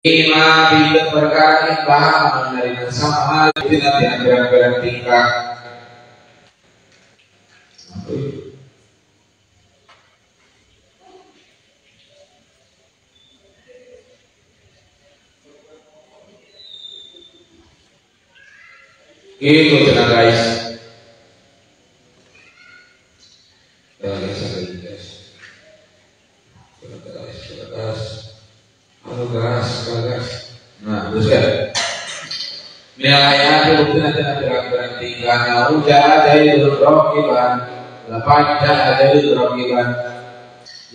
Ima bikin perkara yang bahama menerima sama tidak pirang-pirang tingkah. Itu tenang guys. Nah, terus kan. Nilai bukti nanti pirang-pirang tingkahnya udah ada itu rokiban, lepas dah ada itu rokiban.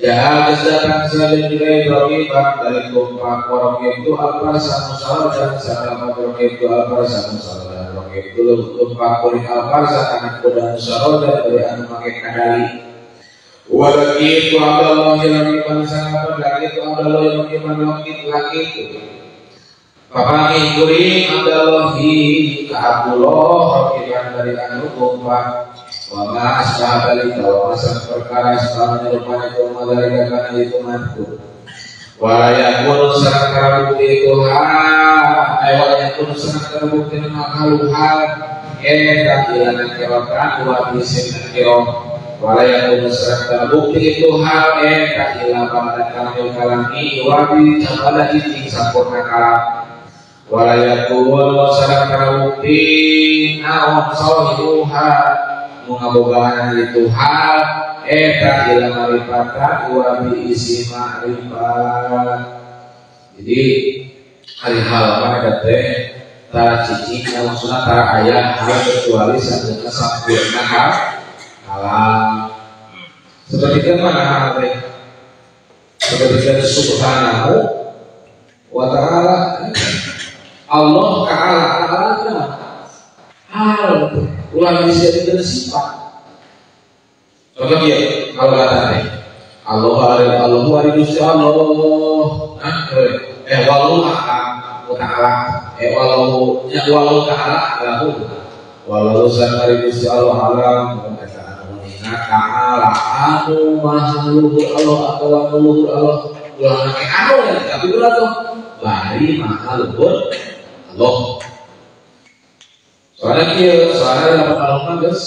Ya kesadaran saja nilai rokiban dari kompak rokim itu apa satu salah dan salah rokim itu apa satu salah rokim itu kompak kuring apa anak kuda musyawarah dan dari anu pakai kadali. Walaki itu Allah yang rokiban sangat laki itu Allah yang rokiban laki itu. Papangi kuring Abdallahi ka Abdullah rokiban dari anu kompak. Wa ma asbah balika wa masang perkara asbah menyerupanya itu madalika karena itu mantu. Wa yakunu sarang kara bukti itu wa yakunu sarang kara bukti makaluhan eta ilana kirotan wa bisin kiro. Wa yakunu sarang kara bukti itu hal eta ila pada kamil kalami wa bi pada ijing sampurna kalam. Wa yakunu sarang kara bukti naon sahibuha mengabogaan itu hal eta ila marifata wa bi isi ma'rifat. Jadi hari hal mana teh tara cicing maksudna tara aya hal kecuali sampurna sampurna hal alam. Seperti mana hal teh? Seperti subhanahu wa ta'ala Allah ta'ala ta'ala hal ulang bisa dengan sifat. Contoh dia kalau kata nih Allah hari Allah hari Gusti Allah walau ta'ala walau ya walau ta'ala lahu walau san hari Gusti Allah alam kata anu ta'ala anu maha luhur Allah atau luhur Allah ulang make anu ya tapi ulah tuh bari maha luhur Allah. Soalnya kia, soalnya dapat Allah guys,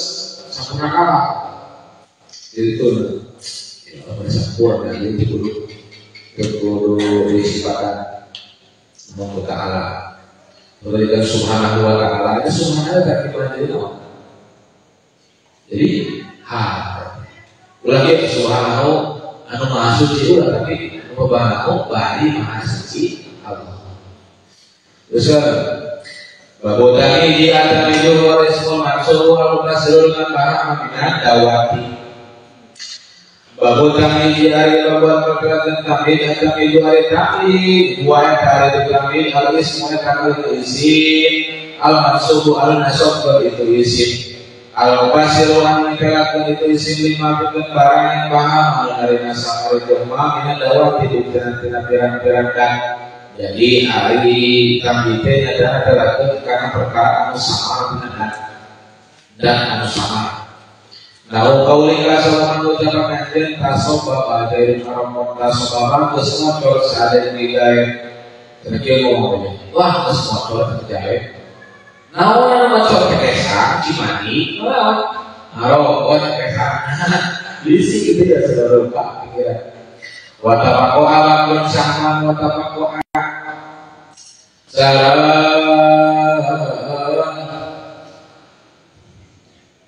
sampurna kalah. Jadi itu, ya Allah sampurna, jadi kudu disifatan Allah Ta'ala. Memberikan subhanahu wa ta'ala, itu subhanahu tak kita jadi apa? Jadi, ha. Ulah kia subhanahu, anu maha suci ulah, tapi subhanahu bari maha suci Allah. Terus kan, Babotani di atas itu warismul mansur wal mutasirul dengan bahama minan dawati. Babotani di hari babuat perkiraan tamid atam itu hari tamid wa hari tamid al ismu takal itu isim al mansubu al nasab itu isim al mufasiru an mengkelakkan itu isim lima bukan barang yang bahama dari nasab hari jumlah minan dawati di pirang-pirang. Jadi hari tamhidnya adalah terlaku karena perkara anu sama dengan dan anu sama. Lau kauli kasoban ucapan anjeun tasoba bajair maromon tasoba geus ngocor saade digae. Cenah kieu ngomong teh. Wah geus ngocor teh jae. Naon anu ngocor teh kesang Cimandi? Naon? Ngarokok teh kesang. Bisi kitu ya saudara lupa pikiran. Wa tafaqo abun sahman wa tafaqo salah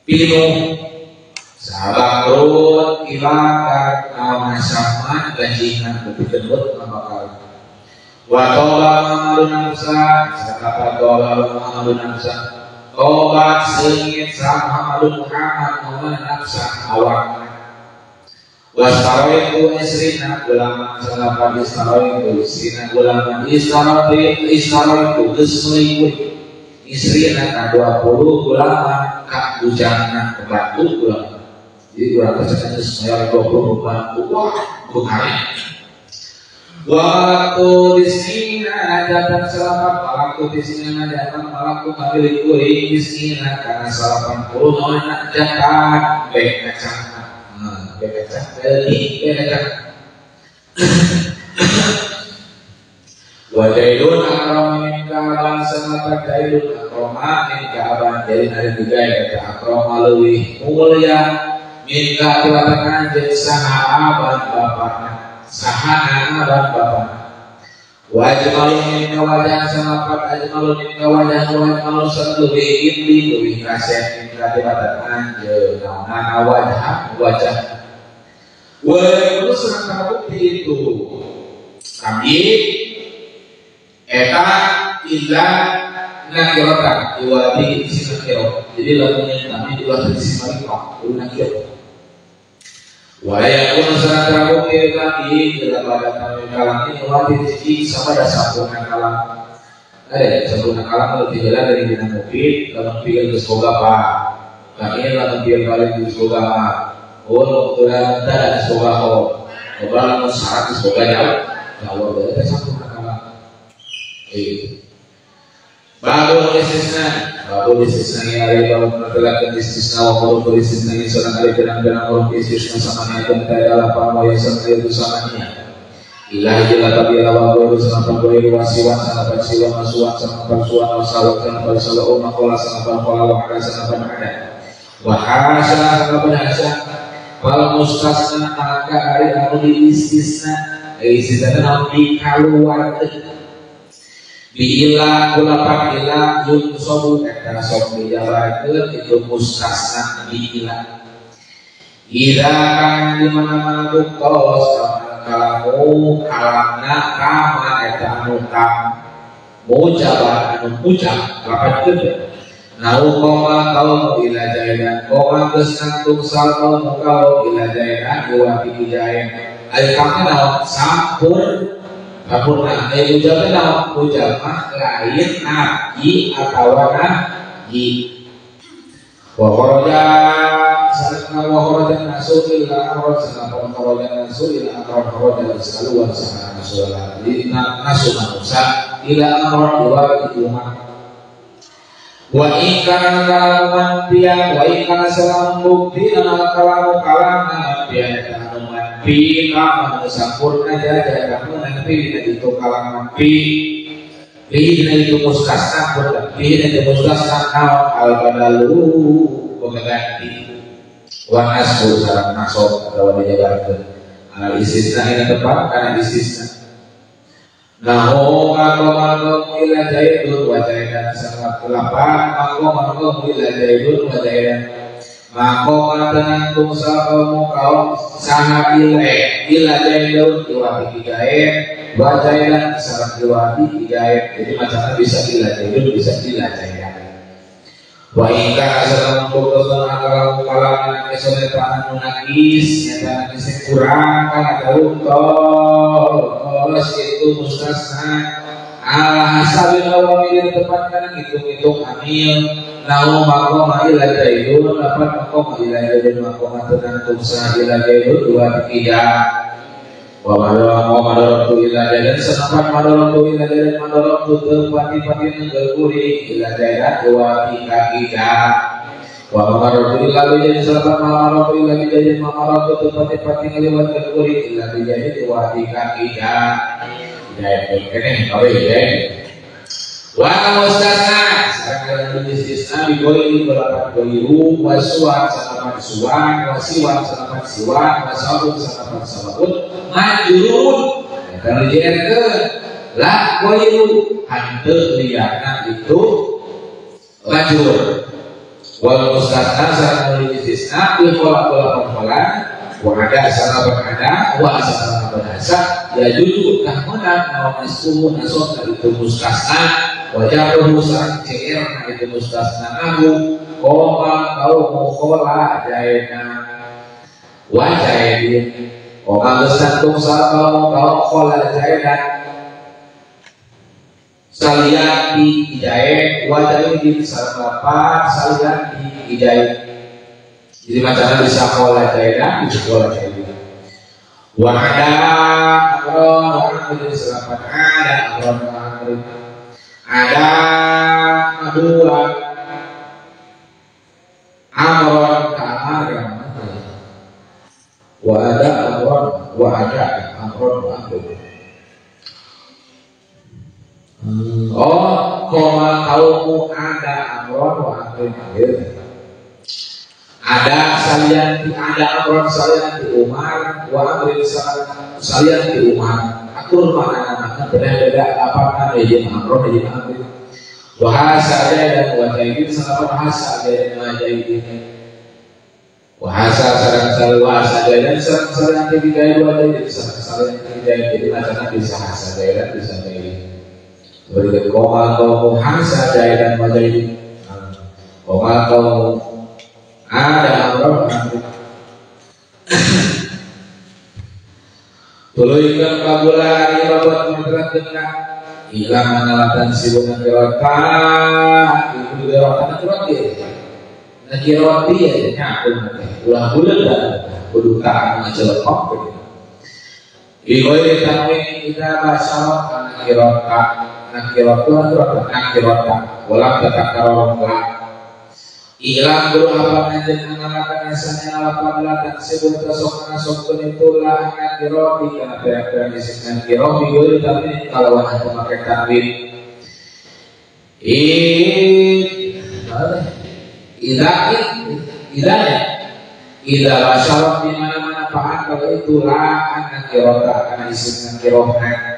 pinu sabakrut ilakan naon sahman gajingan bepikeun ngabakal wa toba amalun nafsa sakata toba amalun nafsa tobat seungit sama amalun Muhammad naon nafsa awakna wastaroitu isrina gulaman salapan istaroitu isrina gulaman istaroitu geus meuli isrina ka 20 gulaman ka bujangna pembantu gulaman. Jadi urang teh cenah geus mayar 20 pembantu wah beukari. Waktu disina datang salapan waktu disina datang waktu milik kuring disina kana 80 naon jatah baik kacang. Beka kacang. Wa jailun akrama min ka'aban sanata jailun akrama min ka'aban jadi hari tiga ya akrama leuwih mulia min ka'aban anjeun saha aban bapana saha aban bapana. Wa ajmalu min wajah sanata ajmalu min wajah wa ajmalu leuwih indi leuwih kasep min ka'aban anjeun naonana wajah wajah. Wa terus bukti itu kami eta illa nakiratan iwadi isi nakiro. Jadi lagunya kami dua isi nakiro, nakiro. Wa yakun sareng bukti kami dalam pada kami kalam ini iwadi isi sama dasar sampurna kalam. Ada sampurna kalam kalau tiga dari dina mufid, lamun pikir geus boga pak. Kami lamun pikir balik geus boga pak. Oh, ukuran dan semoga kau, lamun syarat semoga jauh, jauh dari sampurna kalam. Babul istisna ya ari babul menetelakeun istisna wa huruf istisna sareng ari pirang-pirang huruf istisna samania teu dalapan wa yasan itu samania. Ilahi jalla tabila wa guru sanapa guru wasiwan sanapa siwan wasuwan sanapa suwan wasawan sanapa sawa maqala sanapa qala wa ada sanapa ada. Wa hasya sanapa hasya wal mustasna maka ari anu diistisna istisna naon dikaluarkeun. Biila kulapan ila yunsobu eta sok dijabarkeun itu mustasna biila. Idza kana di mana-mana buktos kalamu kalamna kama eta anu kam mujabar anu mujab lapatkeun nau koma kaum ila jaidan koma geus nangtung sal kaum kaum ila jaidan wa bi jain ai kama naon sampur sampurna ai mujab naon mujab mah lain nabi atawa nahi wa kharaja sareng wa kharaja nasu ila amrod sanapun kharaja nasu ila amrod kharaja saluwan sana nasu nasu manusa ila amrod wa umar wa in kana kalamu manfiyan wa in kana salam bukti ana kalamu kalam manfiyan anu manfi ka anu sampurna jaja kamu nanti dina itu kalam manfi dina itu mustasna dina itu mustasna naon al badalu pengganti wa nasbu sareng nasab atawa dijabarkeun al istisna ina tepat kana istisna. Nahu maqamanum ila jaidun wa jaidan sangat lapan maqamanum ila jaidun wa jaidan maqaman tenangtung sakamu kaum saha ila ila jaidun wa tigaen wa jaidan sareng wa tigaen. Jadi macamnya bisa ila jaidun bisa ila jaidan. Wa in kana sareng buktosan akalam kalam esone anu nangis nyata nangis kurang kana terus itu mustasna ala hasabil awamil tepat kana ngitung-ngitung amil nau maqama ila jaidun lapan maqama ila jaidun maqama tenangtung sa ila jaidun dua tiga wa madaratu ila jaidan senapan madaratu ila jaidan madaratu tepati-pati nenggel-guri ila jaidan dua tiga tiga wa madaratu ila bijaidan senapan madaratu ila bijaidan madaratu tepati-pati ngeliwat nenggel-guri ila bijaidan dua tiga tiga jaidan kene kawe jaidan wa mustasna sareng istisna bigoiri balapan goiru wasuwan sanapan suwan wasiwan sanapan siwan wasabun sanapan sabun majrurun eta nu dijerkeun la goiru hanteu liyana itu majrur wal mustasna sareng istisna bi khola balapan khola wa ada sanapan ada wa sanapan asa ya juju tah meunang naon nasu nasab itu mustasna wajah sareng CR na itu mustasna abu koma kaum khola jaina wa jaidin koma geus nangtung kaum kaum khola jaina salian di ijaid wa jaidin sareng lapan salian di ijaid. Jadi macamnya bisa khola jaina bisa khola jaidin wa ada amron wa amrin selapan ada amron wa amrin ada dua amron kamar wa ada amron wa ada amron wa amrin Oh, koma kaumu ada amron wa amrin akhir. Ada salian ada amron salian di Umar wa amrin salian di Umar. Akur mana namanya beda-beda apa kan amron jeung amrin. Wa hasa dan wa jaidin salapan hasa dan wa jaidin. Wa hasa sareng sarua hasa dan sareng sareng tiga dua jaidin sareng sareng tiga jadi macamnya bisa hasa dan bisa jaidin. Berikut koma kaumu hasa dan wa jaidin. Koma kaumu ada amron amrin. Tuluikeun kabula ari babat menerangkeun ila manalatan sibuk nakirota itu dirota nakiroti nakiroti ya nyaku ulah buleud kudu ka ngacelekok gitu. Bi ghairi tanwin idza basyara nakirota nakirota nakirota nakirota walam tatakarrar la ilang guru apa anjeun ngalakan asana lapan la taksibun tasokna sokun itu la nakiroti kana pirang-pirang isim nakiroti guru tapi kalawan anu make tanwin idza idza idza basyarat di mana-mana paan kalau itu la nakirota kana isim nakirotna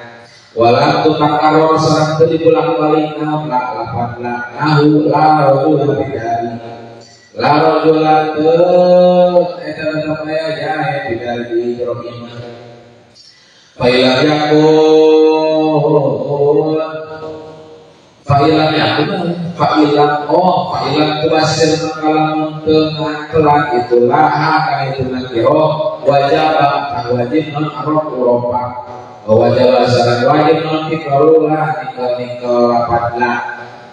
walam tutakarrar sareng teu dibolak-balik naon la lapan la nahu la rajula bidari la rajula teu eta tetep aya jae bidari jero imah failam yakun failam yakun failam oh failam tubasir mangkalamun teu ngangkelan itu laha kana itu nakira wajib wajib non arok uropa wajib sareng wajib non tikrarullah ninggal-ninggal rapat la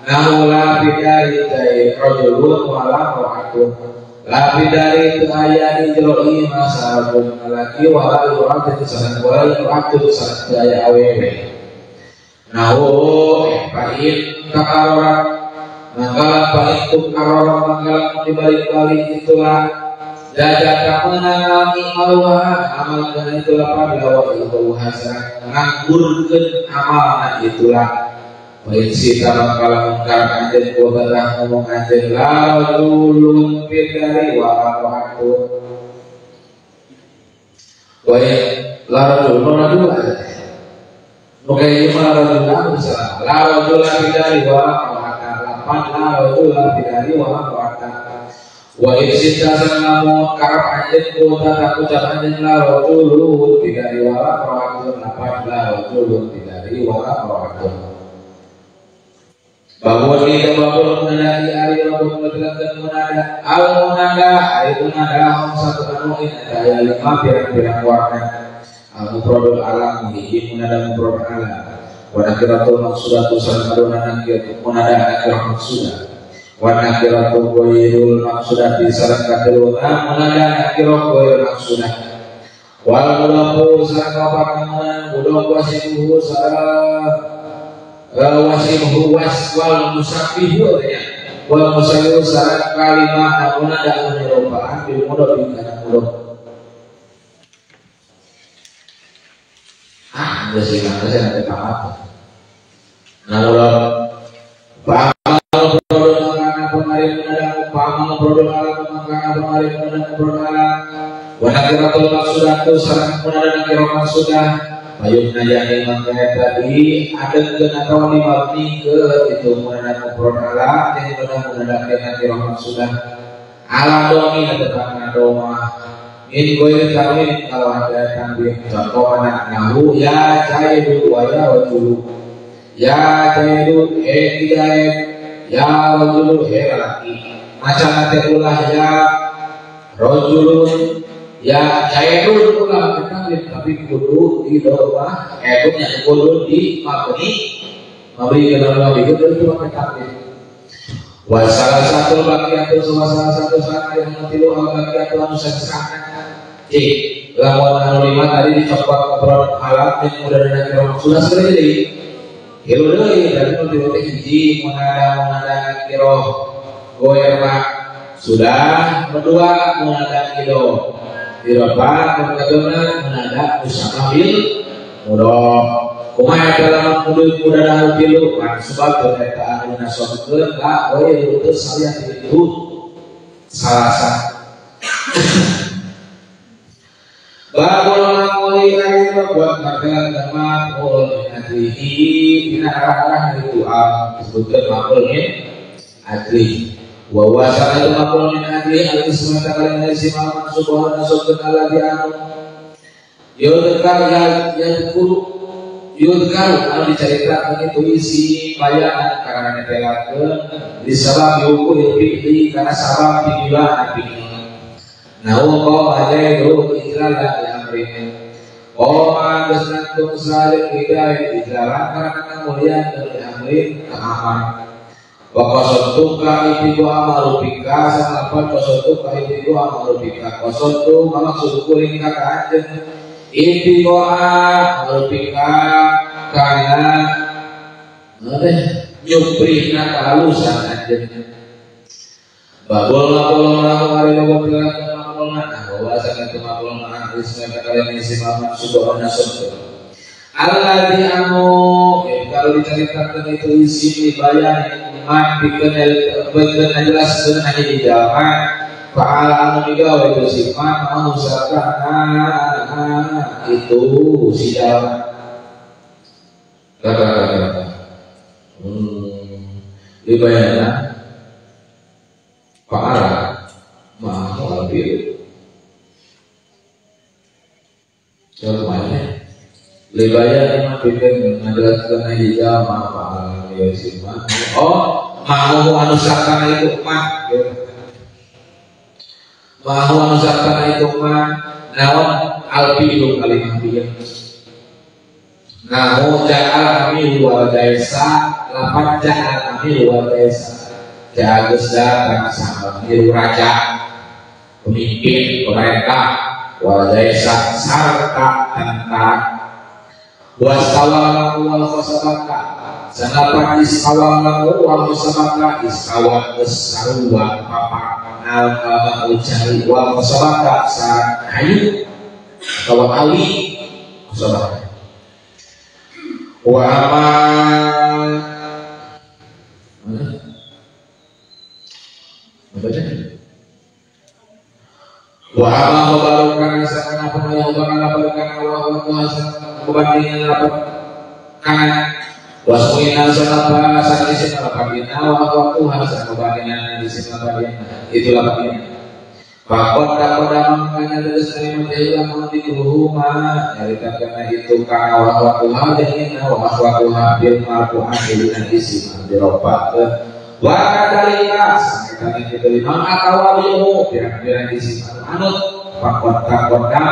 naula bidari dai rajulun wala ra'atun la bidari teu aya di jero imah sareng lalaki wala imra'atun sareng wala imra'atun sareng teu aya awewe nahu fa'in takarora manggalan fa'in tukarora manggalan dibalik-balik itulah jajaka menang imaluha amal kana itulah pada wa iluha sareng nganggurkeun amalna itulah wa in sita mangkala mungkar anjeun kubarah ngomong anjeun la rajulun bidari wa ra'atun wa in la rajulun rajul nu kaya ieu mah rajulun salah la rajula bidari wa ra'atun lapan la rajula bidari wa ra'atun wa in sita sanamu karep anjeun ku tata ucap anjeun la rajulun bidari wa ra'atun lapan la rajulun bidari wa ra'atun babun ieu babun munada ari babun mutlaqan munada al munada ari munada satu anu eta aya lima pirang-pirang warna al mufradul alam hiji munada mufrad alam wa nakiratul maqsudatu sareng adona nakiratu munada nakirah maqsudah wa nakiratu ghairul maqsudati sareng kateluna munada nakirah ghairul maqsudah wal mudhafu sareng kaparangan mudhaf wasifuhu sareng wasifuhu was wal musabbihu ya wal musabbihu sareng kalimah munada anu nyerupaan bil mudhaf kana mudhaf ah geus sih mah geus aya tamat nah mudhaf produk alam maka pengaruh munada produk alam wa nakiratul maqsudatu sareng munada nakirah maqsudah payun najani mangka tadi adegkeun atawa dimabnikeun itu munada produk alam jeung munada nakirah maqsudah alam domi tetapna doma in ghairi tanwin kalau ada tanwin contoh mana nahu ya jaidu wa ya rajulu ya jaidu he jaid ya rajulu he laki macam nanti ulah ya rojulun ya jaidun ulah kita tapi kudu di doa edunnya kudu di mabni mabni dalam mabni itu pakai taklid wa salah satu bagian salah satu sana yang tilu al bagian anu sasana c lamun anu lima tadi dicopot ngobrol alam yang mudah dan nakira sudah sekali deui tilu deui berarti nu tilu teh hiji munada munada nakira goyer mak sudah kedua munada ido dirofa munadona munada musamma bil mudhof Kumaha eta lamun kudu kudadah tilu mansubatun eta anu nasabkeun la we teu salian itu salasa. Babul maquli ayo buat makanan maqul min adlihi dina arah-arah itu al disebutkan maqul min adli wa wasana itu maqul min adli al ismu ta'ala isim al mansub wa nasabkeun alladzi anu yudkar yadkuru yudkar anu dicaritakeun itu isi bayanan karena netelakeun disabab diukur fi'li karena sabab tiba fi'li. Nah, qoma jaidu ijlalan li amrin. Qoma geus nangtung salih hidayah ijlalan karena mulia li amrin ka amar. Wa qasadtuka itibu amarubika sanapa qasadtuka itibu amarubika qasadtu maksud kuring ka anjeun itibu amarubika kana nyuprihna kahalusan anjeun. Babul maqul ari babul alladzi anu kalau diceritakan itu isi bayan man pikeun ngajelaskeun hanya di jalma fa'ala anu migawe itu si man anu sakana itu si jalma kata dibayana fa'ala ma'ahu al-fi'l. Coba libaya imam bikin menjelaskan hijau maaf ya sima. Oh, mau anu sakana itu mah. Mau anu sakana itu mah naon alfi'lu kalimah fi'il. Nahu ja'al amiru wal daisa lapan ja'al amiru wal daisa. Jagus datang sama amiru raja, pemimpin pemerintah, wal daisa sarta tentara. Wastawa wal khosabaka sanapan istawa wal khosabaka istawa kesarua papa al ucari wal khosabaka sareng kayu atau awi khosabaka wa ama wa ama khabaru kana apa yang kana wa kebandingan apa kana wasmina sanapa sanisi lapakina wa waqtuha sanabandingan di sini lapakina itu lapakina fakot takodam kana terus kalimat ilah dikuhuma nyarita kana itu kana wa waqtuha jeung wa waqtuha bil marfu'ati dina isim dirofakeun wa kadalika sakitana kitu lima atawabihu pirang-pirang isim anu anut fakot takodam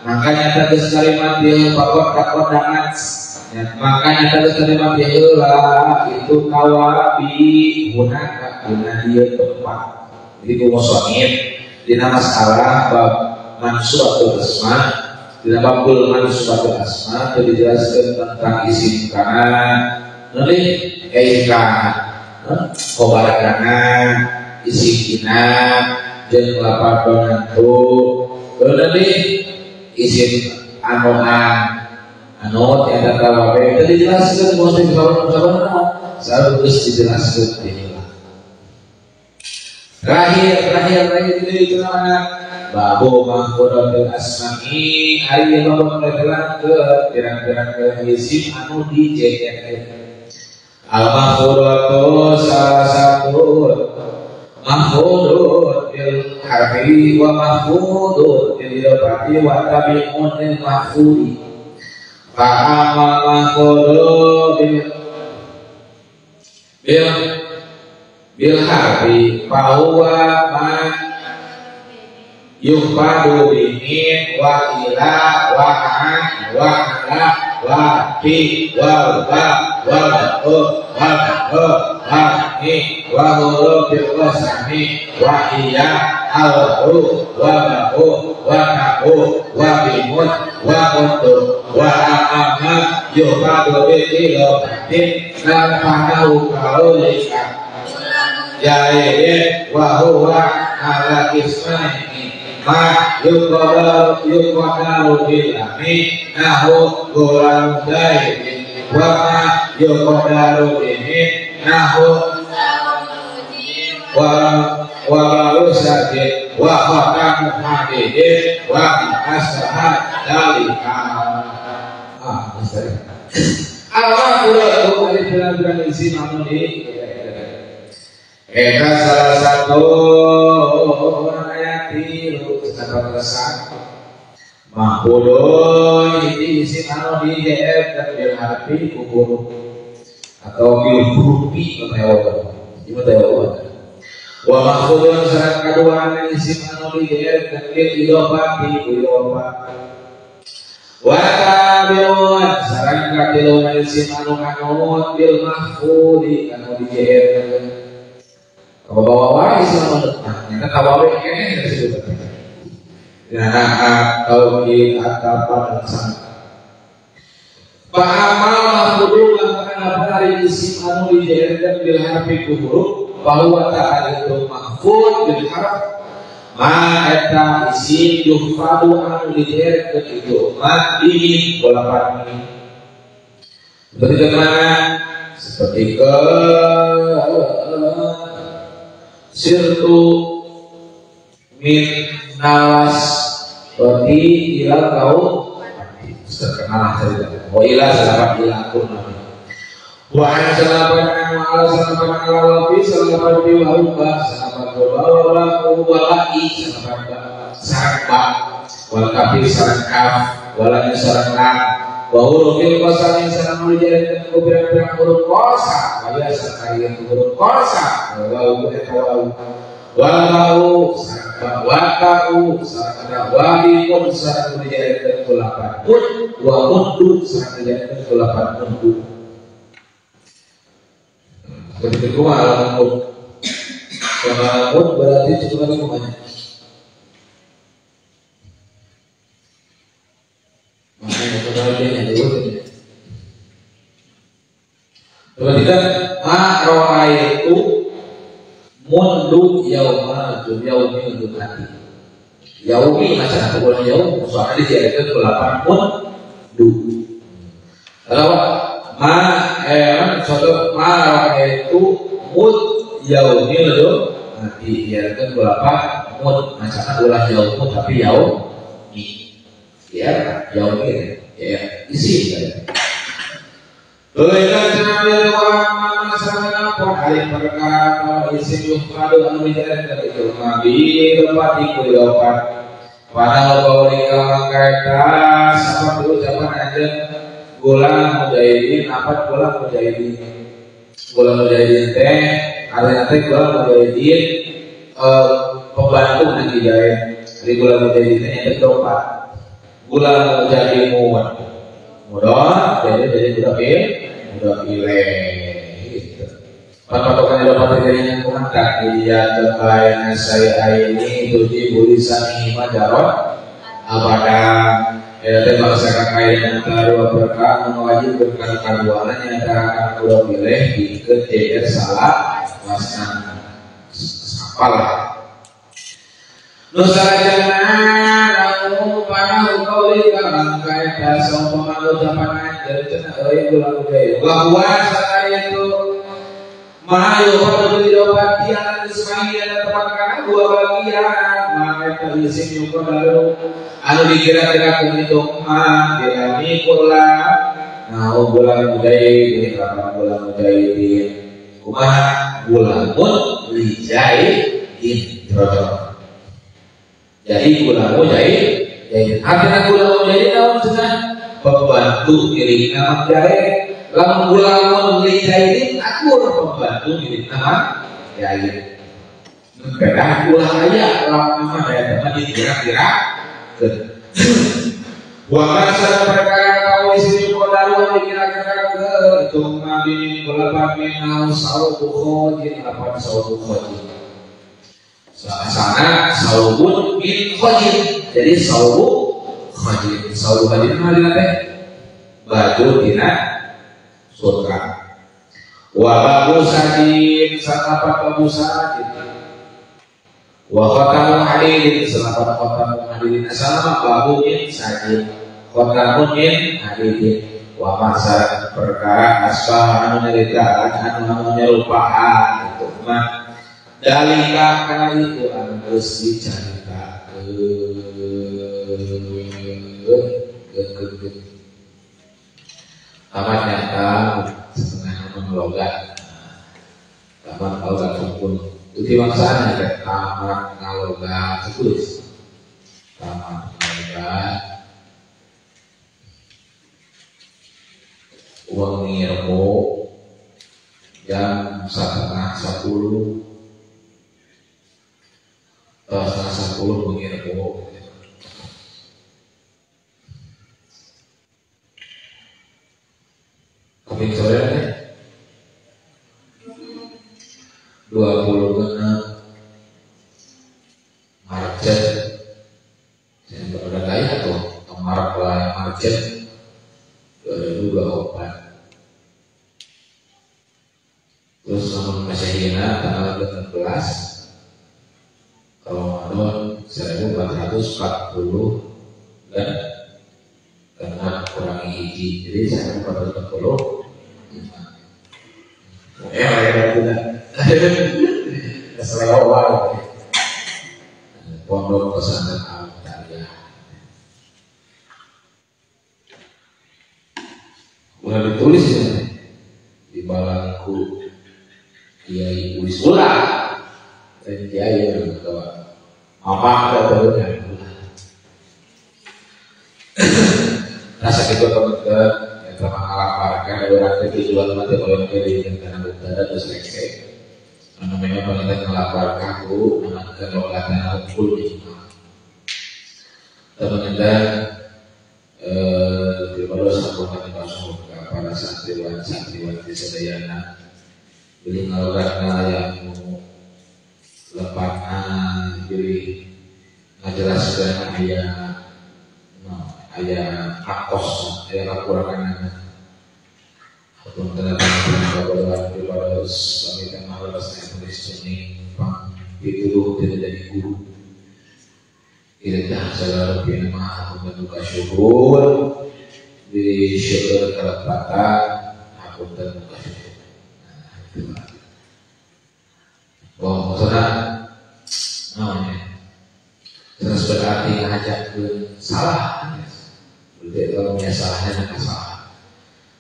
makanya terus kalimat dia fakot takodangan ya, makanya terus kalimat dia lah itu kawabi hunaka guna dia tempat. Jadi kumusonib dina masalah bab mansubatul asma dina babul mansubatul asma itu dijelaskan tentang isim kana nanti isim kana khobar kana isim ina jeung lapar donantu nanti isim anuan anut yang tata wae itu dijelaskan muslim sabar selalu terus dijelaskan inilah terakhir itu namanya babu mahfudatil asma'i ari babu ke pirang-pirang ke isim anu dijejerkeun al mahfudatu salah satu mahfudun bil harfi wa mahfudun bil idafati wa tabi'un lil mahfudi fa amma mahfudun bil harfi fa huwa ma yuhfadu bimin wa ila wa an wa ala wa fi wa ba wa u wa ha wa ni wa hurufil qasami wa iya al hu wa ba wa ta wa bimun wa kuntu wa amma yuhfadu bil idafatin nafa'ahu kaulika ya wa huwa ala ismani Ma yuqadaru bil ami nahu gulam zaidin wa ma yuqadaru bihi nahu wa barusatin wa khatamu hadidin wa asbaha dalika. Allah udah alif bilang isi namun di eta salah satu orang ayat tilu kenapa kesan mahpudun ini isi anu di JF dan bil harfi kubur atau bil hurufi atau gimana wa mahpudun sareng kadua isi anu di JF dan bil idofati idofah wa tabi'un sareng katilu isim anu kanun bil mahfudi anu di JF kabawa wae isim anu nyata kabawa keneh disebut nah tauhid atapa dan Fa'amal mahfudu lan kana isim anu di JF bil harfi ku huruf bahwa ta'ala itu mahfud bil harf ma eta isim yuhfadu anu dijerkeun itu ma bihi bolapan ini seperti mana seperti ke sirtu min nalas berarti ila kau terkenal cerita wa ila salapan ila kunna wa an salapan wa ala salapan ala wa fi salapan fi wa ruba salapan wa wa wa i salapan ba sareng ba wal kafir sareng kaf wal sareng lam wa hurufil qasami sareng dijalankeun ku pirang-pirang huruf qasam wa ya sareng huruf qasam wa wa eta wa wal ba'u sareng ba wa ta'u sareng wa bi sareng dijalankeun ku lapan kun wa mundu sareng dijalankeun ku lapan mundu. Seperti itu malam berarti cukup lagi kumanya. Makanya kalau dia yang dulu ya. Berarti kan ma ro'aitu mundu yauma yaumi jumati. Yaumi macam apa bulan yaum soalnya dijadikan ke 8 mundu. Kalau ma contoh ma itu mud yaumi lho nanti diartikan berapa mud macamnya ulah yaumu tapi yaumi ya yaumi ya isi ya. Berikan cenah wa mana alif perkara isim yuhfadu anu dijalankan itu nabi lepati kulopat pada kaulika mangkaita seperti ucapan anjeun gulam mujahidin apa gulam mujahidin gulam mujahidin teh artinya teh gulam mujahidin pembantu nanti jae dari gulam mujahidin teh nya dopat gulam mujahidin mudon jadi budak ilaih gitu. Patokan dapat terjadinya kumaha iya terkait saya ini tuji bulisani majarot apakah ya teh bangsa kakaya antara dua perkara wajib berkali kaduana nyata akan kulo pilih di ke JR salah wasna sapalah nusarajana lamu panahu kaulika bangkai dasong pemalu japangan dari cenah euy ulang gaya wa sakaya itu maha yuhadu bidopati anak ismail dan tempat karena dua bagian maka itu isim yukodaru anu dikira-kira kumitung ma dirami kula nah bulan mujahidin lapan bulan mujahidin kumaha bulan lijahidin rojo jadi bulan mujahidin artinya bulan mujahidin naon cenah pembantu milik nama jahit lamun bulan mujahidin akur pembantu milik nama jahit beda ulah aya lamun mah daya teman dikira-kira wa masal perkara kau isi kodaru dikira-kira ke itu nabi balapan minau saubu khojin lapan saubu khojin sana saubun min khojin jadi saubu khojin saubu khojin mah dina teh baju dina sutra wa babu sajin sakapat babu sajin Wa khatamu hadidin selapan khatamu hadidin asalama bahu min sajid khatamu min hadidin wa masalah perkara asbah anu nyeritaan anu nyerupaan itu mah dalika kana itu anu geus dicaritakeun. Tamat nyata setengah ngalogat tamat ngalogat hukum itu maksudnya kayak tamat ngalogat tulis tamat ngalogat uang ngirmo jam 9:30 atau 9:30 mengirmo. Keping sore nih 26 Maret saya udah gaya tuh Maret lah Maret 2024. Terus namun Masehina tanggal 18 Ramadan 1440 dan karena kurangi hiji jadi 1445. Pondok pesantren Al-Mutaliyah. Udah ditulis ya di balangku Kiai Ulis ulah dan Kiai yang bawa apa katanya. Nah sakit teman-teman yang telah ngalamarkan orang tujuan mati oleh kiri yang karena berada terus lengse. Namanya pengen ngelaparkan bu, menangkan logatnya hukum. Teman-teman, daripada sambungan langsung para santriwan santriwati sadayana beli ngalogatna yang lepatna beli ngajelaskeun aya aya akos aya kakuranganna. Punten daripada pamitan mahalas nulis suning pang dituduh tidak jadi guru. Ila segala rupiah mah punten ka syukur di syukur kalepatan hapunten ka syukur. Nah, itu. Oh, maksudna naonnya? Terus berarti ngajakeun salah. Berarti kalau punya salahnya maka salah.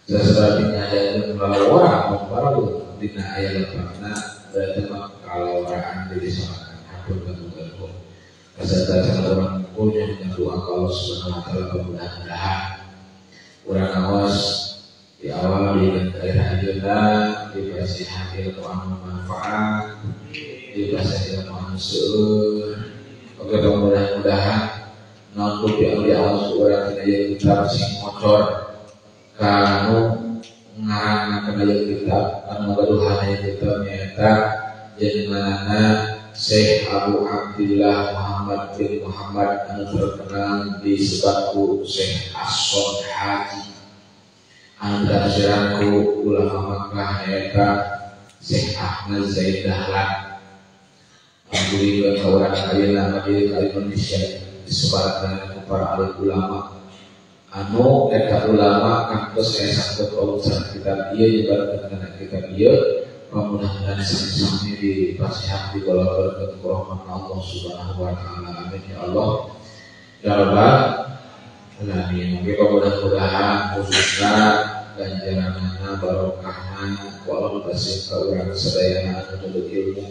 Terus berarti ngajakeun orang baru dina aya lepatna berarti mah kaloraan diri sorangan hapunten ka Kasata sangat orang kumpulnya dengan doa Allah Subhanahu wa taala mudah-mudahan urang awas di awal di daerah ayeuna dipasihan ilmu anu manfaat, dipasihan ilmu anu seueur. Oke, mudah-mudahan naon di awal urang tina ieu kitab sing ngocor kanu ngarang kana ieu kitab anu gaduhan ieu kitab nyaeta jenenganna Syekh Abu Abdillah Muhammad bin Muhammad anu terkenal disebutku Syekh As-Son Haji anu tafsiranku ulama Makkah nyaeta Syekh Ahmad Zaid Dahlan. Alhamdulillah ka urang ayeuna di Indonesia disebarkan ku para alim ulama anu eta ulama kantos aya sangkut urusan kitab ieu nyebarkeun kana kitab ieu. Mudah-mudahan sami-sami dipasihan di bawah berkat rahmat Allah Subhanahu wa taala. Amin ya Allah ya Rabbal alamin. Oke, mudah-mudahan khususna ganjaranana barokahna ku Allah dipasih ka urang sadayana anu nuntut ilmu.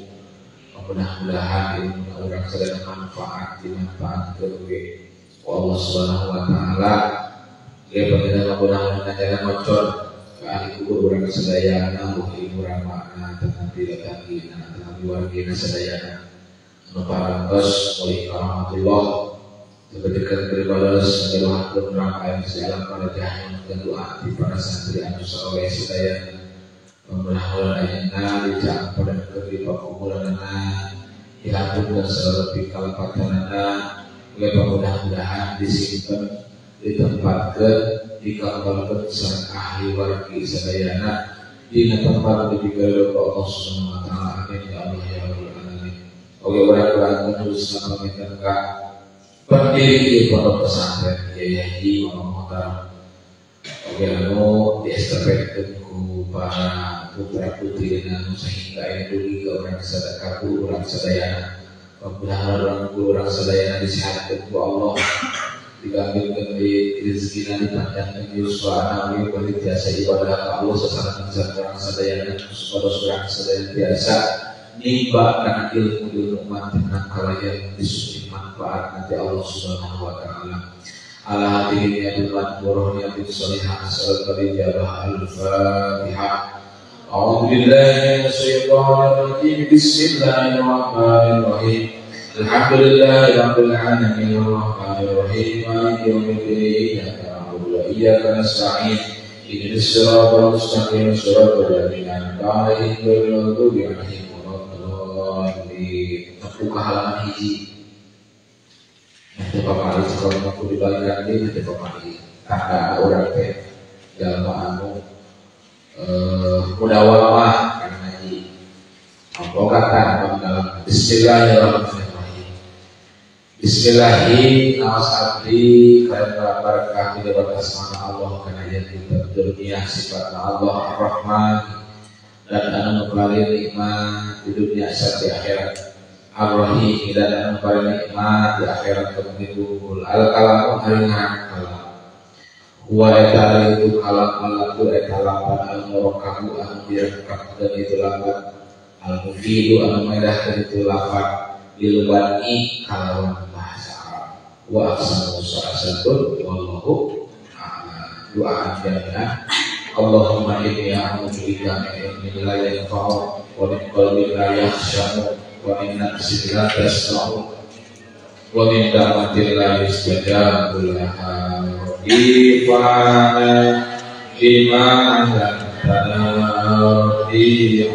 Mudah-mudahan ilmu urang sadayana manfaat dimanfaatkeun we ku Allah Subhanahu wa taala. Ge panjenengan mudah-mudahan ganjaran ngocor ahli kubur urang sadayana ruhi urang makna tetapi latangina tetapi wargina sadayana anu parantos oleh rahmatullah sepertikan beribadas ngadoakeun urang aya segala pada jahan dan doa di para santri anu saleh sadayana mudah-mudahan ayeuna dicampeurkeun di pakuburanana dihapunten segala pikalepatanana mudah-mudahan disimpen ditempatkeun dikabulkeun sareng ahli wargi sadayana dina tempat dipikeun ku Allah Subhanahu wa taala. Amin ya Allah ya Rabbal alamin. Oke urang-urang khususna panginten ka pendiri di pondok pesantren Kiai Haji Muhammad Muhtar. Oke anu diestafetkeun ku para putra putri anu sehingga aya dugi ka urang sadaya urang sadayana. Mudah-mudahan urang urang sadayana disehatkeun ku Allah, digambilkeun di rezekina, dipanjangkeun yuswana oge bari tiasa ibadah ka Allah sasarengan sareng urang sadayana supados urang sadayana tiasa nimba kana ilmu-ilmu mantenang kalayan disusun manfaat nanti Allah Subhanahu wa taala. Ala hadirin ya dumat borohnya bin solihah asal ijabah. Al-Fatihah. A'udzu billahi minasyaitonir rajim. Bismillahirrahmanirrahim. Alhamdulillahi rabbil alamin arrahmanir rahim maliki yaumiddin iyyaka na'budu wa iyyaka nasta'in ihdinas siratal mustaqim siratal ladzina an'amta 'alaihim ghairil maghdubi 'alaihim waladdallin. Buka halaman hiji. Nanti Bapak Ali kalau aku dibalikan deui nanti Bapak Ali tanda urang teh jalma anu mudawamah kana ngaji. Amplokatan dalam bismillahirrahmanirrahim. Bismillahi nawas abdi karena barakah di batas mana Allah kana yang kita dunia sifat Allah Ar-Rahman dan anu paling nikmat di dunia saat di akhirat Ar-Rahim dan anu paling nikmat di akhirat kemungkinan al-kalamu hari kalam wa eta itu kalam alatu eta lapan al-murakabu anu direkap dan itu lapan al-mufidu anu medahkeun itu lapan dilubani kalawan bahasa Arab wa aqsamu sa'asatun wallahu a'lam. Doa jami'ah. Allahumma inni a'udzu bika min ilmin la yanfa'u wa min qalbin la yakhsha'u wa min nafsin la tasma'u wa min da'watin la yustajabu laha. Rabbi fa'ana bima 'allamtana rabbi.